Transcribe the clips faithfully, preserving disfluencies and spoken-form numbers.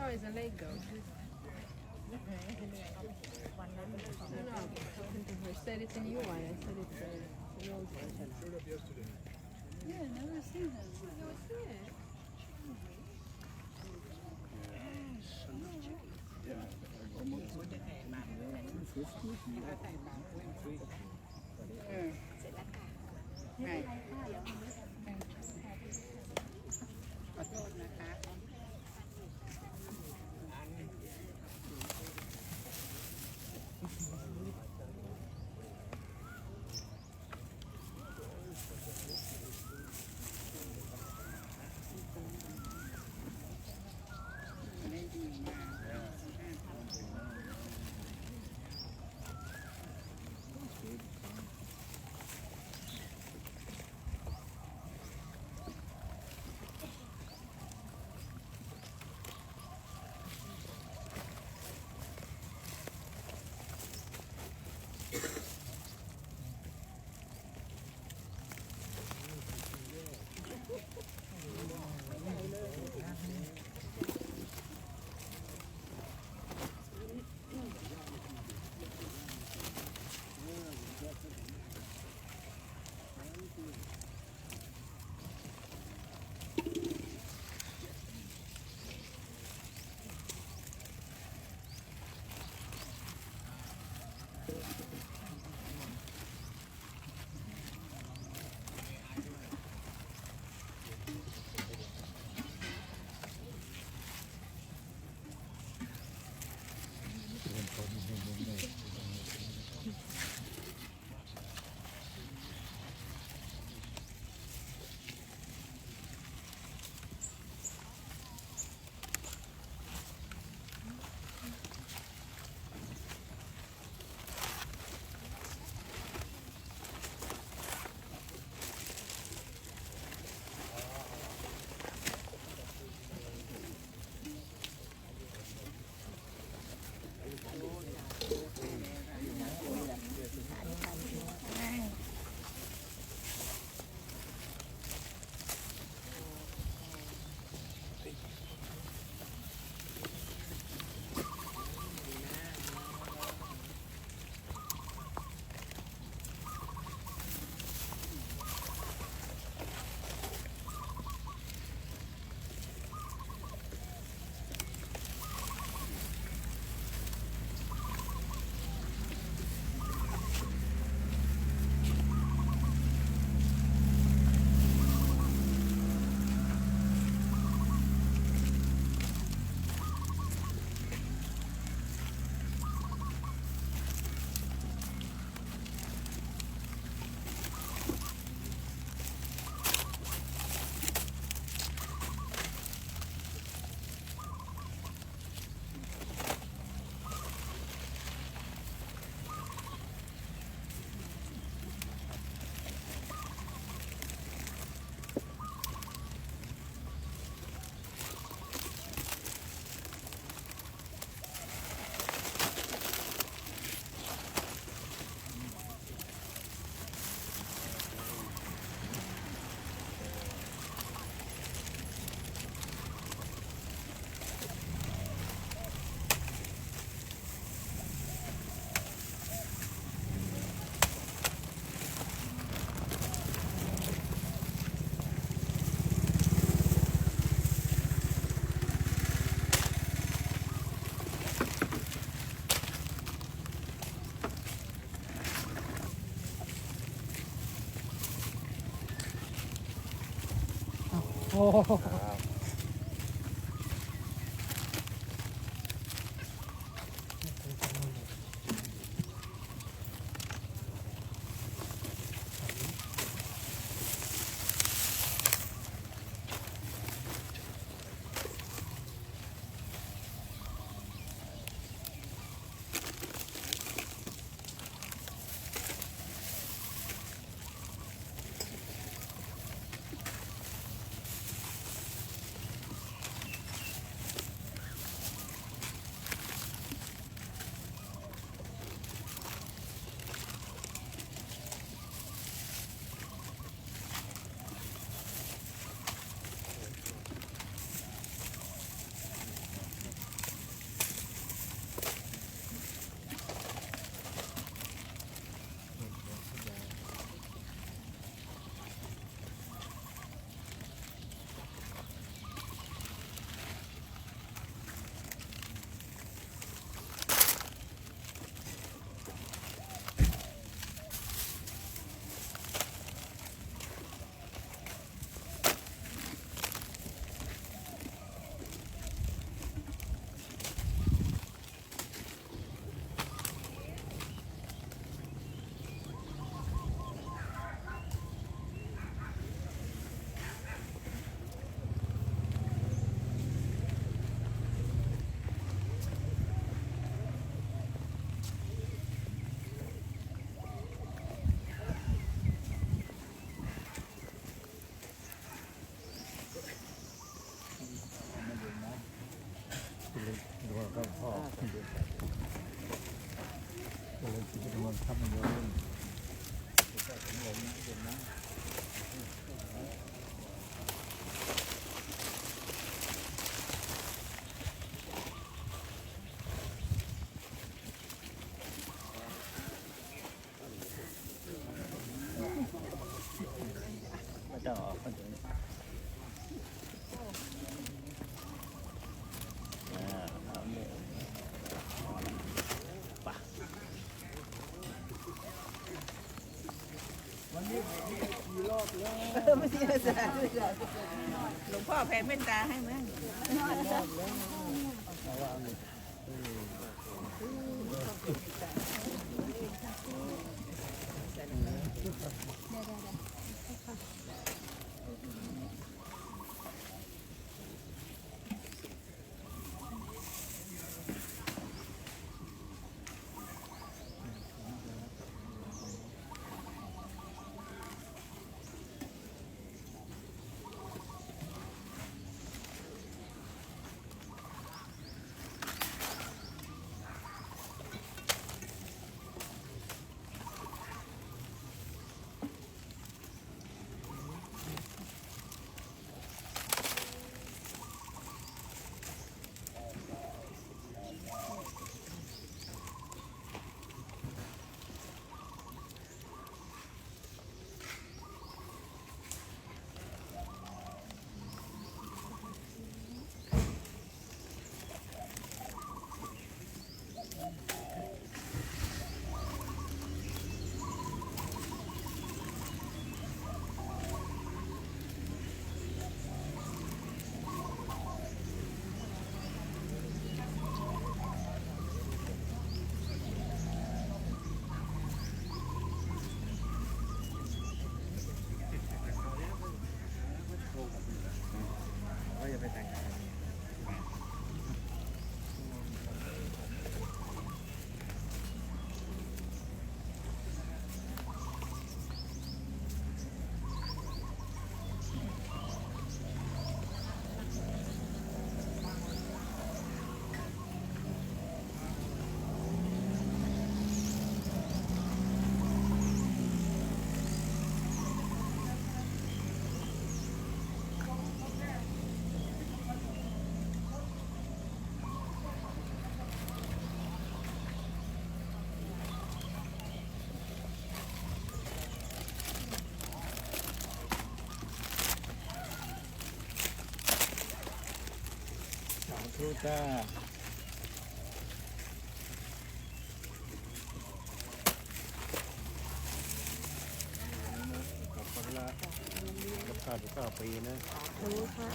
How is the leg go? No, no, I said it's a new one. I said it's a, it's an old one. Yeah, never seen him. He was here. เออ ไม่ใช่ หลวงพ่อแผ่เมตตาให้มั้ง สาธุจ้า ขอบคุณละ รับข้าวเก้าปีนะ สาธุค่ะ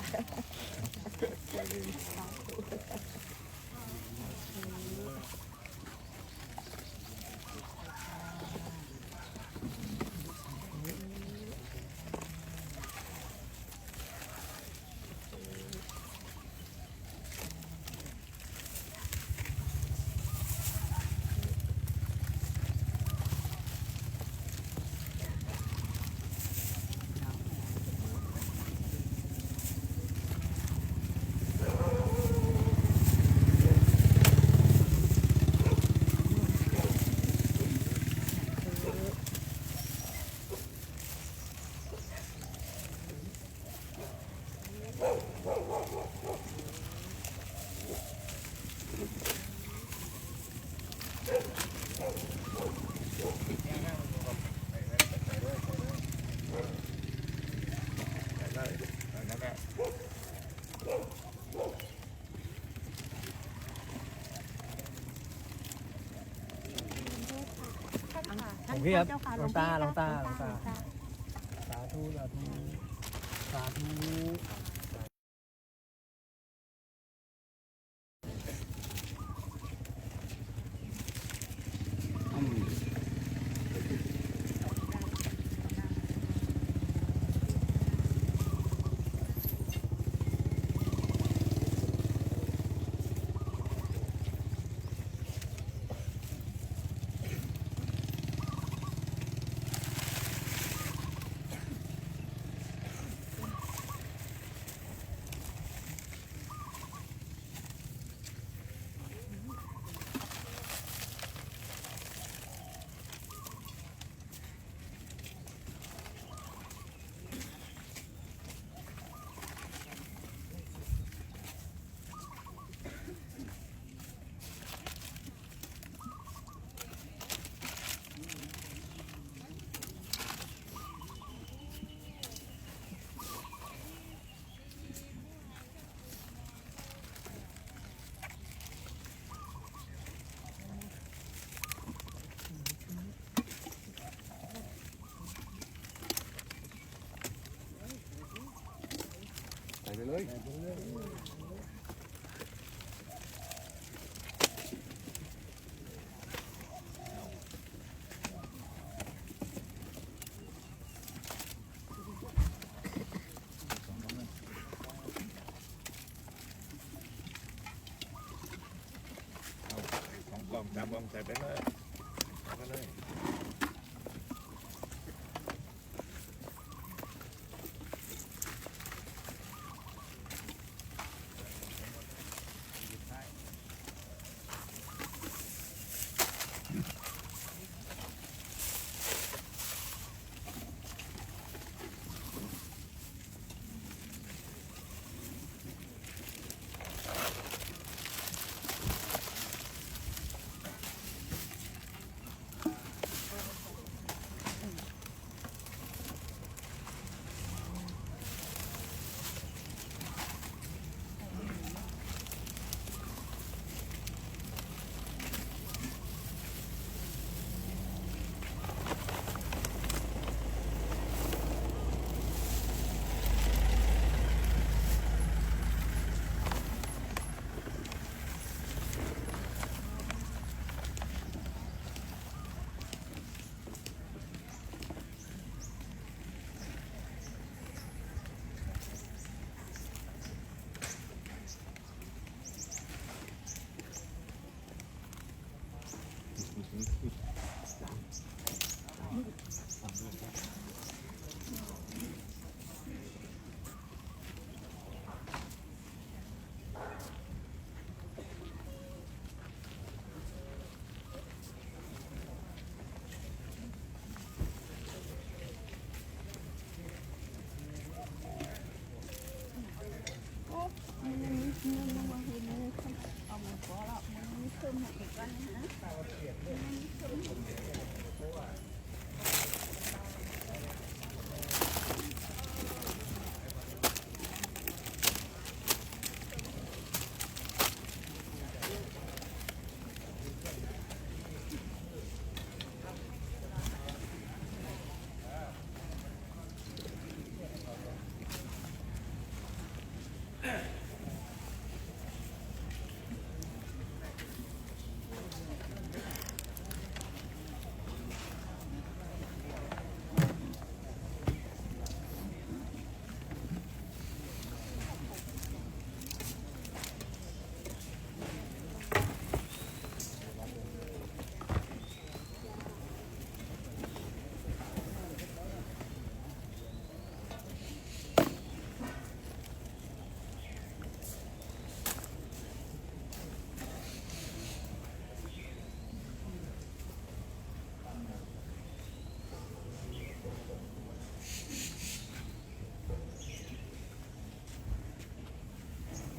ของพี่ครับ หลวงตา หลวงตา หลวงตา หลวงตา สาธุ สาธุ สาธุ เ จับ เอาใส่ไปเลย เอาไปเลย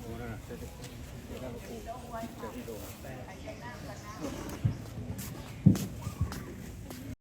Ahora,